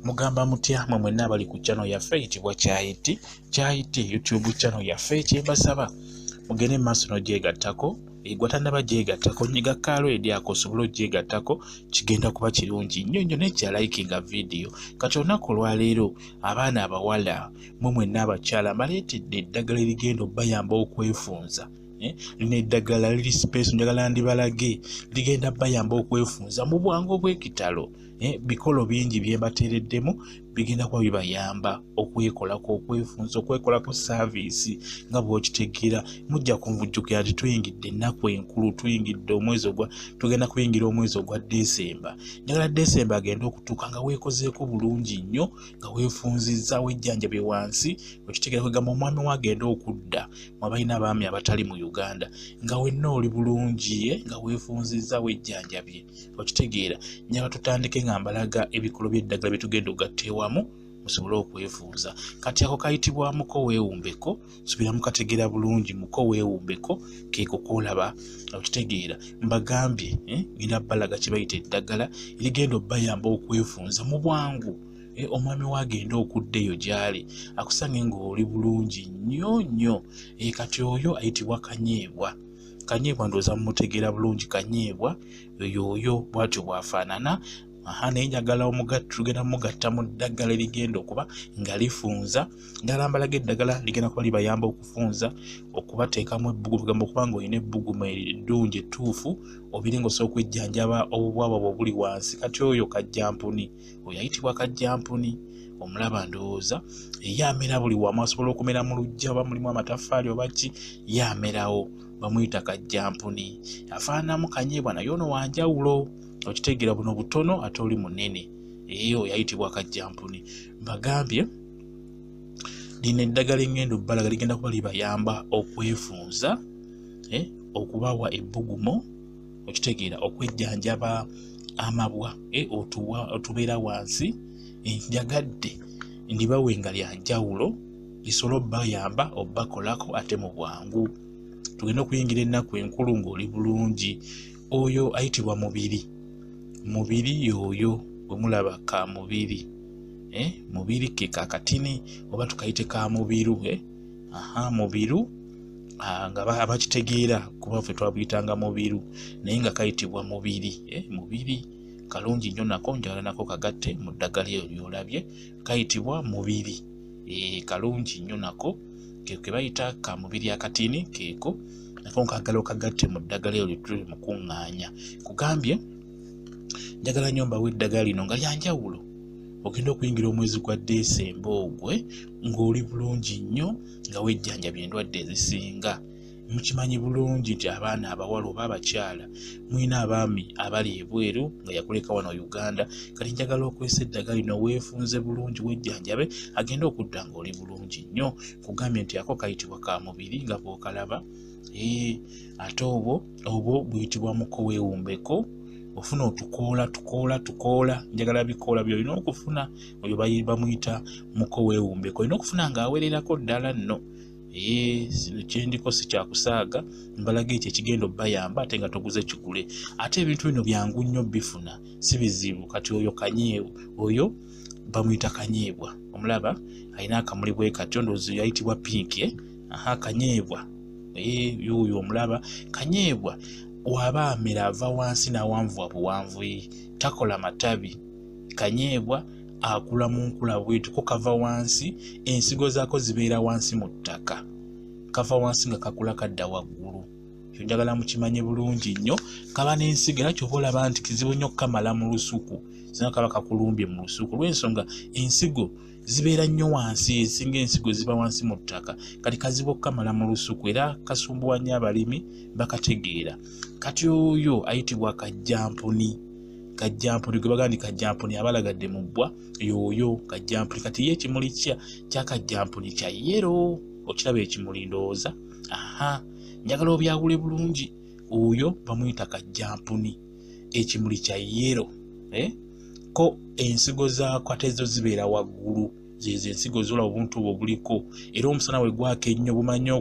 Mugamba mutya mwe mwenna abali ku channel yaffe eyitibwa Kyayiti Kyayiti YouTube channel yaffe? Kyembasaba mugende mu maaso n'ogyegattako. Egwa tannaba gyegattako, nyiga kaalo edi ako osobole ogyegattako, kigenda kuba kirungi nnyo nnyo. Nekya likinga vidiyo. Kati olunaku olwaleero, abaana abawala, mwe mwenna abakyala, mbaleetedde eddagala erigenda obbayamba okwefunza. Lino eddagala liri special, njagala ndibalage, ligenda bayamba okwefunza mu bwangu obw'ekitalo. Bikolo bingi bye mbateereddemu bigenda kuba bibayamba okwekolako, okwefunza, okwekolako service nga bw'okitegeera. Mujja kunvujjukira nti tuyingidde ennaku enkulu, tuyingidde omwezi ogwa, tugenda kuyingira omwezi ogwa Desemba. Njagala Desemba agenda okutuuka nga weekozeeko bulungi nnyo, nga weefunzizza, wejjanjabye wansi, okitegeera? Kwegamba omwami we agenda okudda, mwabalina abaami abatali mu Uganda, nga wenna oli bulungi, nga weefunzizza, wejjanjabye, okitegeera? Njagala tutandike nga mbalaga ebikolo by'eddagala bye tugenda ogatta ewamu musobole okwefunza. Kati ako kayitibwa muko weewumbeko, subira mukategeera bulungi. Muko weewumbeko keeko koolaba, okitegeera? Mbagambye, ngenda balaga kye bayita eddagala erigenda obbayamba okwefunza mu bwangu. Omwami we agenda okudda eyo gy'ali akusange ng'oli bulungi nnyo nnyo. Kati oyo ayitibwa kanyeebwa. Kanyeebwa ndowooza mumutegeera bulungi. Kanyeebwa oyo oyo bw'atyo bw'afaanana. Aha, naye njagala omugatta, tugenda mugatta mu ddagala erigenda okuba nga lifunza. Njagala mbalaga eddagala ligenda kuba libayamba okufunza, okubateekamu ebbugumu, gamba okuba nga olina ebbugumu eddungi ettuufu, obiri ng'osobola okwejjanjaba obubwabwa bwe obuli wansi. Kati oyo kajjampuni, oyo ayitibwa kajjampuni, omulaba ndowooza. Ye amera buli wamu, asobola okumera mu luggya oba mulimu amataffaali oba ki, ye amerawo. Bamuyita kajjampuni, afaananamu kanyeebwa naye ono wanjawulo, okitegeera? Buno butono ate oli munene. Eyo yayitibwa kajjampuni. Mbagambye lino eddagala engendo bbalaga ligenda kuba libayamba okwefunza, okubawa ebbugumo, okitegeera? Okwejjanjaba amabwa, otubeera wansi. Njagadde ndibawe nga lyanjawulo, lisobole obbayamba obbakolako ate mu bwangu. Tugenda okuyingira ennaku enkulu ng'oli bulungi. Oyo ayitibwa mubiri. Mubiri y'oyo bwe mulaba ka mubiri, mubiri ke kakatini oba tukayite ka mubiru, eh? Aha, mubiru nga abakitegeera, kuba ffe twabuyitanga mubiru naye nga kayitibwa mubiri, eh? Mubiri kalungi nnyo nako, njagala nako kagatte mu ddagala eryo ly'olabye, kayitibwa mubiri. Kalungi nnyo nako, ke bayita ka mubiri akatini keeko, nako nkagala okagatte mu ddagala eryo lyetuli mu kuŋŋaanya. Kugambye njagala nnyo mbawe eddagala lino nga lyanjawulo, ogenda okuyingira omwezi gwa Desemba ogwe ng'oli bulungi nnyo, nga wejjanjabye endwadde ezisinga. Mukimanyi bulungi nti abaana abawala oba abakyala mulina abaami abali ebweru nga yakuleka wano Uganda. Kati njagala okwesa eddagala lino, weefunze bulungi, wejjanjabe, agenda okudda ng'oli bulungi nnyo. Kugambye nti ako kayitibwa ka mubiri nga bw'okalaba. Ate obwo buyitibwa muko weewumbeko. Ofuna otukoola, tukoola, tukoola, njagala bikoola byolina okufuna. Oyo bamuyita muko weewumbeko, olina okufuna ng'awererako ddala nno. Kyendiko si kyakusaaga, mbalaga ekyo ekigenda obbayamba ate nga toguze kigule. Ate ebintu bino byangu nnyo bifuna, si bizibu. Kati oyo kanyeebwa, oyo bamuyita kanyeebwa, omulaba alina akamuli bwe katyo, ndowooza yayitibwa pink, eh? Aha, kanyeebwa yuuyo omulaba. Kanyeebwa waba amera ava wansi n'awanvuwa buwanvuyi, takola matabi. Kanyeebwa akula mu nkula bwetu, ko kava wansi, ensigo zaako zibeera wansi mu ttaka, kava wansi nga kakula kadda waggulu. Kyo njagala mukimanye bulungi nnyo, kaba n'ensigo, era kyova olaba nti kizibu nnyo okukamala mu lusuku, singa kaba kakulumbye mu lusuku, olw'ensonga ensigo zibeera nnyo wansi, ezisinga ensigo ziba wansi mu ttaka. Kati kazibu okukamala mu lusuku, era kasumbuwa nnyo abalimi, bakategeera. Kati oyo ayitibwa kajjampuni. Kajjampuni gwe bagamba nti kajjampuni abalagadde mu bbwa, y'oyo kajjampuni. Kati ye ekimuli kya kajjampuni kya yellow, okiraba ekimuli ndowooza. Aha, njagala obyawule bulungi. Oyo bamuyita kajjampuni, ekimuli kya yellow, eh? Ko ensigo zaako ate zo zibeera waggulu, zezo ensigo zolaba obuntu obwo buliko, era omusana we gwaka ennyo bumanyi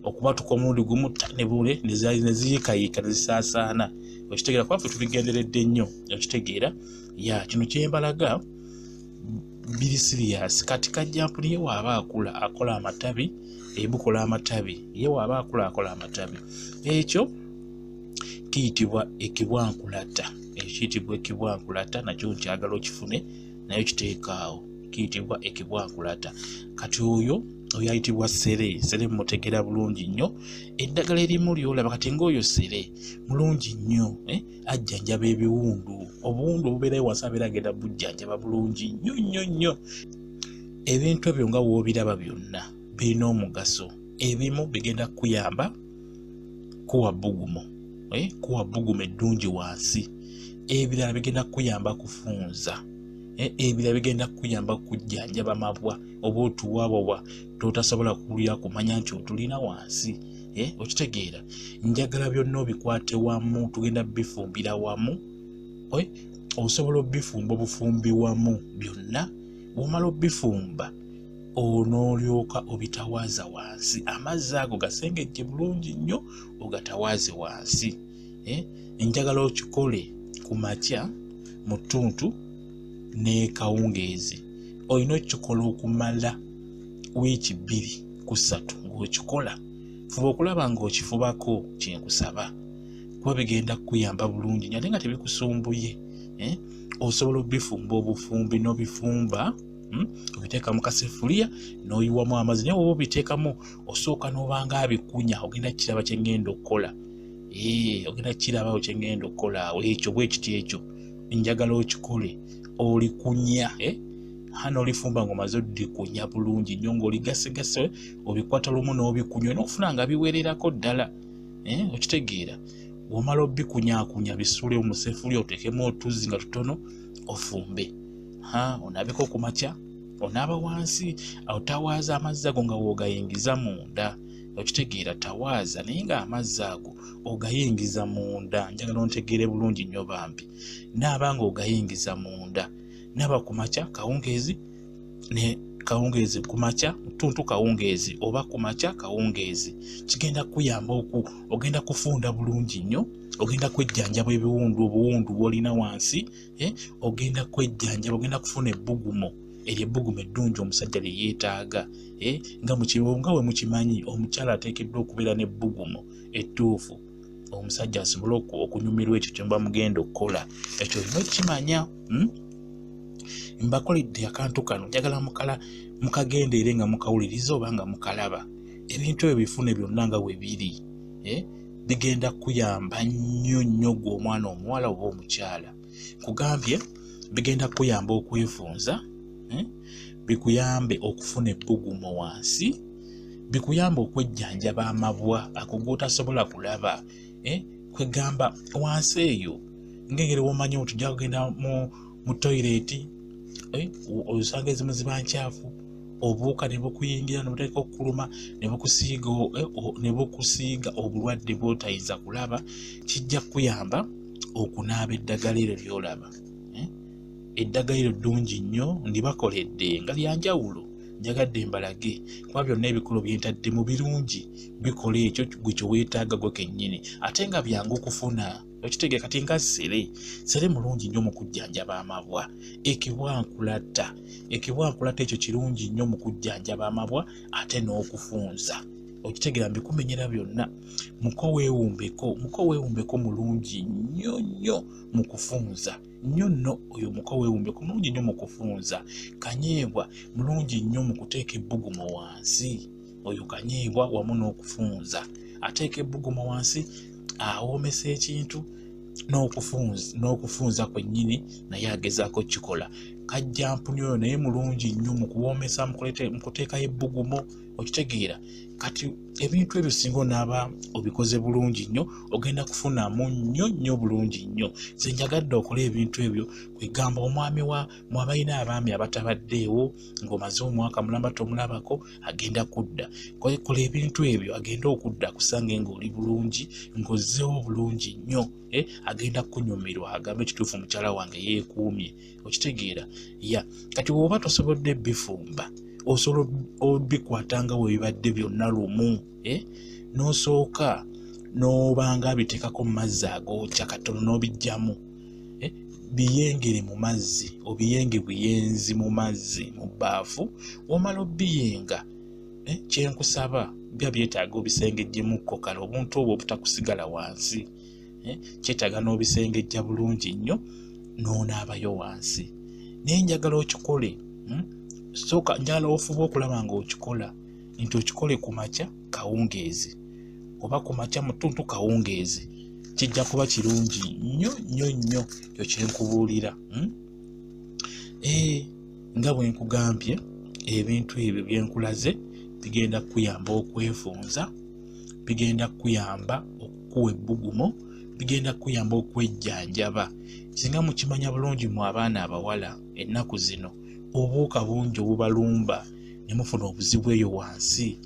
okubatuka omulundi gumu ne bule ne ziyiikayiika ne zisaasaana, okitegeera? Kuba ffe tubigenderedde nnyo, okitegeera? Ya kino kyembalaga Biri serious. Kati kajjampuni ye waaba akula akola amatabi, ebukola amatabi, ye waaba akula akola amatabi. Ekyo kiyitibwa ekibwankulata. Ekyo kiyitibwa ekibwankulata, nakyo nkyagala okifune, naye kiteekaawo, kiyitibwa ekibwankulata. Kati oyo ayitibwa sere. Sere mmutegeera bulungi nnyo. Eddagala erimu ly'olaba kati ng'oyo sere mulungi nnyo, ajjanjaba ebiwundu. Obuwundu obubeerayo wansi abeera agenda bujjanjaba bulungi nnyo nnyo nnyo. Ebintu ebyo nga w'obiraba byonna birina omugaso. Ebimu bigenda kukuyamba kuwa bbugumu, kuwa bbugumu eddungi wansi. Ebirala bigenda kukuyamba kufunza. Ebirala bigenda kukuyamba kujjanjaba mabwa oba otuwawawa totasobola kuwulira kumanya nti otulina wansi. Okitegeera? Njagala byonna obikwate wamu, tugenda bifumbira wamu. Osobola obifumba obufumbi wamu byonna. Bw'omala obifumba onoolyoka obitawaaza wansi. Amazzi ago gasengejje bulungi nnyo, ogatawaaze wansi. Njagala okikole ku makya, mu ttuntu ne kawungeezi. Olina okukikola okumala wiiki 2 ku 3 ng'okikola. Fuba okulaba ng'okifubako, kyenkusaba, kuba bigenda kukuyamba bulungi nnyo ate nga tebikusumbuye. Osobola obifumba obufumbi n'obifumba, obiteeka mu kasefuliya n'oyiwamu amazzi. Naye oba obiteekamu osooka n'obanga abikunya, ogenda kukiraba kye ngenda okukola. Ogenda kukirabawo kye ngenda okukola awo. Ekyo bwe kiti, ekyo njagala okikole olikunya, hano olifumba ng'omaze oddikunya bulungi nnyo, ng'oligasegase, obikwata lumu n'obikunya, olina okufuna nga biwererako ddala. Okitegeera? Bw'omala obikunyakunya bisuule mu sefuliya, oteekemu otuzzi nga tutono, ofumbe. Onaabeko ku makya, onaaba wansi, otawaaza amazzi ago nga w'ogayingiza munda. Okitegeera? Tawaaza naye ng'amazzi ago ogayingiza munda. Njagala ontegeere bulungi nnyo bambi. Naaba ng'ogayingiza munda. Naaba ku makya, kawungeezi, ne kawungeezi ku makya, ttuntu kawungeezi, oba ku makya kawungeezi. Kigenda kukuyamba ogenda kufunda bulungi nnyo, ogenda kwejjanjaba ebiwundu, obuwundu bw'olina wansi, ogenda kwejjanjaba, ogenda kufuna ebbugumu, eryo ebbugumu eddungi omusajja lye yeetaaga. Nga we mukimanyi, omukyala ateekeddwa okubeera n'ebbugumu ettuufu, omusajja asobole okunyumirwa ekyo kye muba mugenda okukola. Ekyo olina okukimanya. Mbakoledde akantu kano, njagala mukagendeere nga mukawuliriza oba nga mukalaba. Ebintu ebyo bifune byonna nga we biri, bigenda kukuyamba nnyo nnyo ggwe omwana omuwala oba omukyala. Nkugambye bigenda kukuyamba okwefunza, bikuyambe okufuna ebbugumu wansi, bikuyambe okwejjanjaba amabwa ago g'otasobola kulaba. Kwegamba wansi eyo ng'engeri w'omanyi nti ojja kugenda mu toyireeti, osanga ezimu ziba nkyafu, obuwuka ne bukuyingira ne butandika okukuluma, ne bukusiiga obulwadde bw'otayinza kulaba. Kijja kukuyamba okunaaba eddagala eryo ly'olaba. Eddagala eryo ddungi nnyo, ndibakoledde nga lya njawulo, njagadde mbalage, kuba byonna ebikolo bye ntaddemu birungi, bikola ekyo gwe kye weetaaga gwe kennyini, ate nga byangu okufuna. Okitegeera? Kati nga sere, sere mulungi nnyo mu kujjanjaba amabwa. Ekibwankulata, ekibwankulata ekyo kirungi nnyo mu kujjanjaba amabwa ate n'okufunza. Okitegeera? Mbikumenyera byonna. Muko weewumbeko, muko weewumbeko mulungi nnyo nnyo mu kufunza. Nnyo nno oyo muko weewumbeko mulungi nnyo mu kufunza. Kanyeebwa mulungi nnyo mu kuteeka ebbugumu wansi. Oyo kanyeebwa wamu n'okufunza. Ateeka ebbugumu wansi, awoomesa ekintu n'okufunza kwennyini, naye agezaako kukikola. Kajjampuni oyo naye mulungi nnyo mu kuwoomesa, mu kuteekayo ebbugumu. Okitegeera? Kati ebintu ebyo singa onaaba obikoze bulungi nnyo, ogenda kufunamu nnyo nnyo bulungi nnyo. Nze njagadde okole ebintu ebyo, kwegamba omwami wa mwabalina abaami abatabaddeewo ng'omaze omwaka mulamba tomulabako, agenda kudda. Kola ebintu ebyo, agenda okudda akusange ng'oli bulungi, ng'ozzeewo bulungi nnyo. Agenda kunyumirwa, agambe ekituufu mukyala wange yeekuumye. Okitegeera? Ya kati bw'oba tosobodde bifumba, osobola obikwata nga bwe bibadde byonna lumu, n'osooka n'obanga abiteekako mu mazzi agookya katono n'obiggyamu. Biyengere mu mazzi, obiyenge buyenzi mu mazzi mu bbaafu. Womala obiyenga, kyenkusaba bya byetaaga obisengejjemukko kale obuntu obwo obutakusigala wansi, kyetaaga n'obisengejja bulungi nnyo n'onaabayo wansi. Naye njagala okikole, sooka njagala ofuba okulaba ng'okikola nti okikole ku makya kawungeezi oba ku makya mutuntu kawungeezi, kijja kuba kirungi nnyo nnyo nnyo. Ekyo kyenkubuulira. Nga bwe nkugambye, ebintu ebyo byenkulaze bigenda kukuyamba okwefunza, bigenda kukuyamba okukuwa ebbugumo, bigenda kukuyamba okwejjanjaba. Singa mukimanya bulungi mu abaana abawala ennaku zino obuwuka bungi obubalumba ne mufuna obuzibu eyo wansi,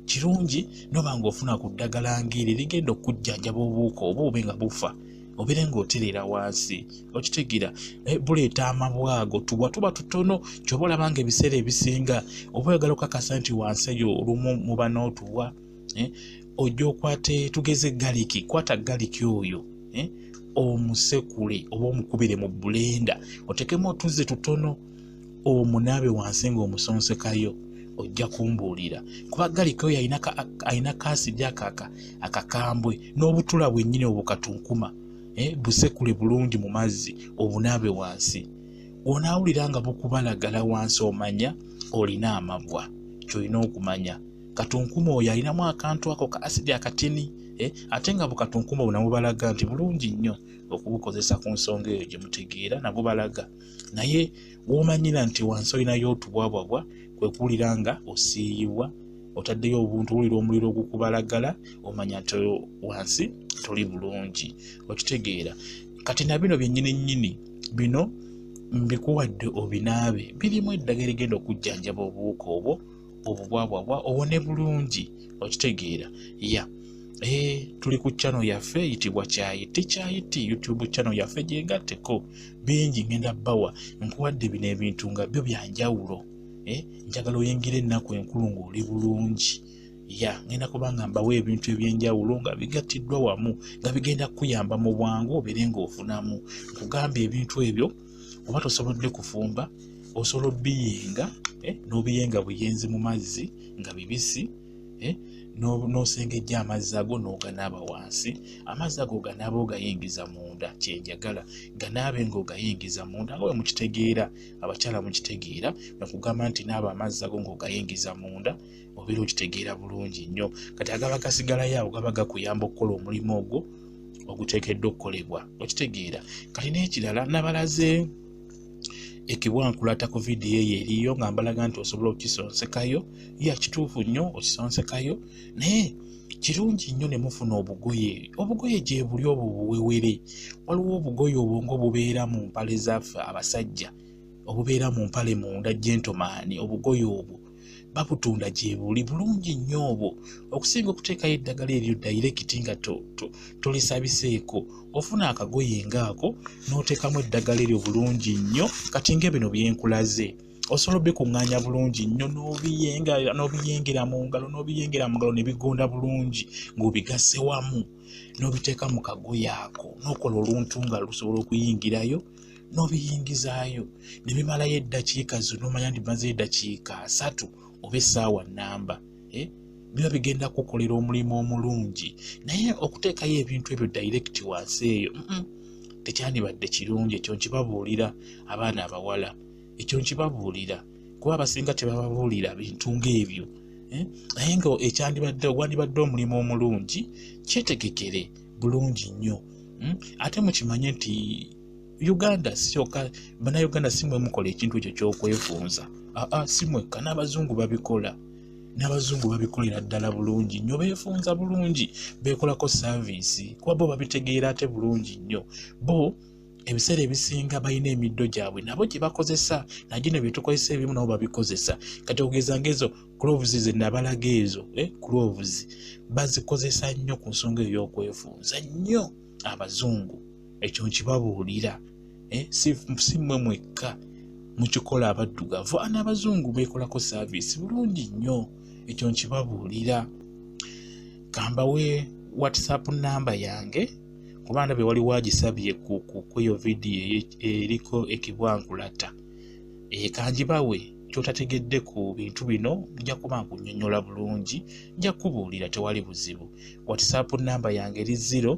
kirungi noba ng'ofuna ku ddagala ng'eryo ligenda okujjanjaba obuwuka oba obe nga bufa, obeere ng'otereera wansi. Okitegeera, buleeta amabwago, tubwa tuba tutono. Ky'oba olaba nga ebiseera ebisinga oba oyagala okukakasa nti wansi eyo olumu muba n'otubwa, ojja okwate, tugeze galiki, kwata galiki oyo, omusekule oba omukubire mu blender, otekemu otuzzi tutono, omunaabe wansi ng'omusonsekayo, ojja kumbuulira. Kuba galiki oyo alina kaasidi akakambwe n'obutula bwennyini obukatunkuma, busekule bulungi mu mazzi obunaabe wansi. Onaawulira nga bukubalagala wansi, omanya olina amabwa. Ky'olina okumanya, katunkuma oyo alinamu akantu ako ka asidi akatini, ate nga bukatunkuma obwo nabubalaga nti bulungi nnyo okubukozesa ku nsonga eyo gye mutegeera, nabubalaga. Naye w'omanyira nti wansi olinayo otubwabwabwa, kwe kuwulira nga osiiyibwa, otaddeyo obuntu, owulira omuliro ogukubalagala, omanya nti wansi toli bulungi. Okitegeera. Kati na bino byennyini nnyini bino mbikuwadde obinaabe, birimu eddagala erigenda okujjanjaba obuwuka obwo obubwabwabwa owone bulungi. Okitegeera. Ya, tuli ku channel yaffe eyitibwa Kyayiti Kyayiti YouTube channel yaffe, gyegatteko bingi ngenda bbawa. Nkuwadde bino ebintu nga byo byanjawulo, njagala oyingire ennaku enkulu ng'oli bulungi. Ya, ngenda kubanga mbawa ebintu ebyenjawulo nga bigattiddwa wamu nga bigenda kukuyamba mu bwangu obeere ng'ofunamu. Nkugamba ebintu ebyo oba tosobodde kufumba, osobola obiyenga, n'obiyenga buyenzi mu mazzi nga bibisi, n'osengejja amazzi ago n'oganaaba wansi. Amazzi ago oganaaba ogayingiza munda, kyenjagala ganaabe ng'ogayingiza munda nga bwe mukitegeera, abakyala mukitegeera. Nakugamba nti naaba amazzi ago ng'ogayingiza munda, obeera okitegeera bulungi nnyo. Kati agaba gasigalayo awo gaba gakuyamba okukola omulimu ogwo oguteekeddwa okukolebwa. Okitegeera. Kati n'ekirala, nabalaze ekibwankulata ku vidiyo eyo eriyo nga mbalaga nti osobola okukisonsekayo. Ya, kituufu nnyo okisonsekayo, naye kirungi nnyo ne mufuna obugoye. Obugoye gye buli obwo buwewere. Waliwo obugoye obwo ng'obubeera mu mpale zaffe abasajja, obubeera mu mpale munda, gentleman. Obugoye obwo babutunda gye buli bulungi nnyo obwo, okusinga okuteekayo eddagala eryo direct nga tolisabiseeko. Ofuna akagoye ngaako n'oteekamu eddagala eryo bulungi nnyo. Kati nga bino byenkulaze osobola obikuŋŋaanya bulungi nnyo n'obiyengera mu ngalo, n'obiyengera mu ngalo ne bigonda bulungi ng'obigasse wamu, n'obiteeka mu kagoye ako n'okola oluntu nga lusobola okuyingirayo, n'obiyingizaayo ne bimalayo eddakiika zo, n'omanya nti bimazeyo eddakiika 3 oba essaawa nnamba, biba bigenda kukolera omulimu omulungi. Naye okuteekayo ebintu ebyo direct wansi eyo, tekyandibadde kirungi. Ekyo nkibabuulira abaana abawala, ekyo nkibabuulira kuba abasinga tebababuulira bintu ng'ebyo, Naye nga ekyandibadde wandibadde omulimu omulungi, kyetegekere bulungi nnyo. Ate mukimanye nti Uganda si yokka, bannayuganda si mwe mukola ekintu ekyo ky'okwefunza. Aa, si mwekka, n'abazungu babikola, n'abazungu babikolera ddala bulungi nnyo, beefunza bulungi, beekolako service kuba bo babitegeera ate bulungi nnyo. Bo ebiseera ebisinga balina emiddo gyabwe nabo gye bakozesa, nagino bye tukozesa ebimu nabo babikozesa. Kati okugeza ng'ezo cloves ze nabalaga ezo, cloves bazikozesa nnyo ku nsonga eyo y'okwefunza nnyo abazungu. Ekyo nkibabuulira, si mmwe mwekka mukikola abaddugavu, n'abazungu beekolako service bulungi nnyo. Ekyo nkibabuulira. Kambawe WhatsApp namba yange. Kuba ndabye waliwo agisabye ku eyo vidiyo eriko ekibwankulata. Kangibawe ky'otategedde ku bintu bino, nja kuba nkunnyonnyola bulungi, nja kubuulira, tewali buzibu. WhatsApp namba yange eri 0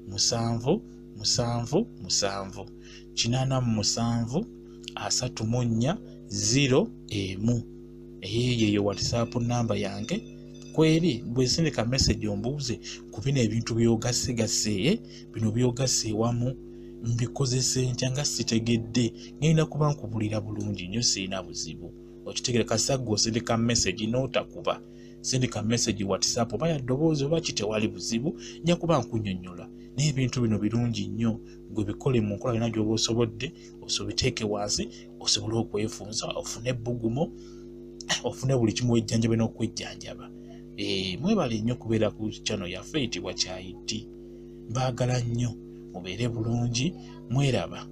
7 7 7 87 34 0 1. Eyo yeyo WhatsApp namba yange kweri. Bwe sindika message ombuuze ku bino ebintu byogasegasse, bino byogasse ewamu mbikozese ntya nga sitegedde, ngenda kuba nkubulira bulungi nnyo, sirina buzibu. Okitegere kasagga osindika message n'otakuba, sindika message WhatsApp oba ya ddoboozi oba ki, tewali buzibu, nja kuba nkunnyonnyola. Naye ebintu bino birungi nnyo, gwe bikole mu nkola yonna gy'oba osobodde, osobiteeke wansi osobole okwefunza, ofune ebbugumo, ofune buli kimu, wejjanjabe n'okwejjanjaba. Mwebale nnyo kubeera ku channel yaffe eyitibwa Kyayiti. Mbaagala nnyo, mubeere bulungi, mweraba.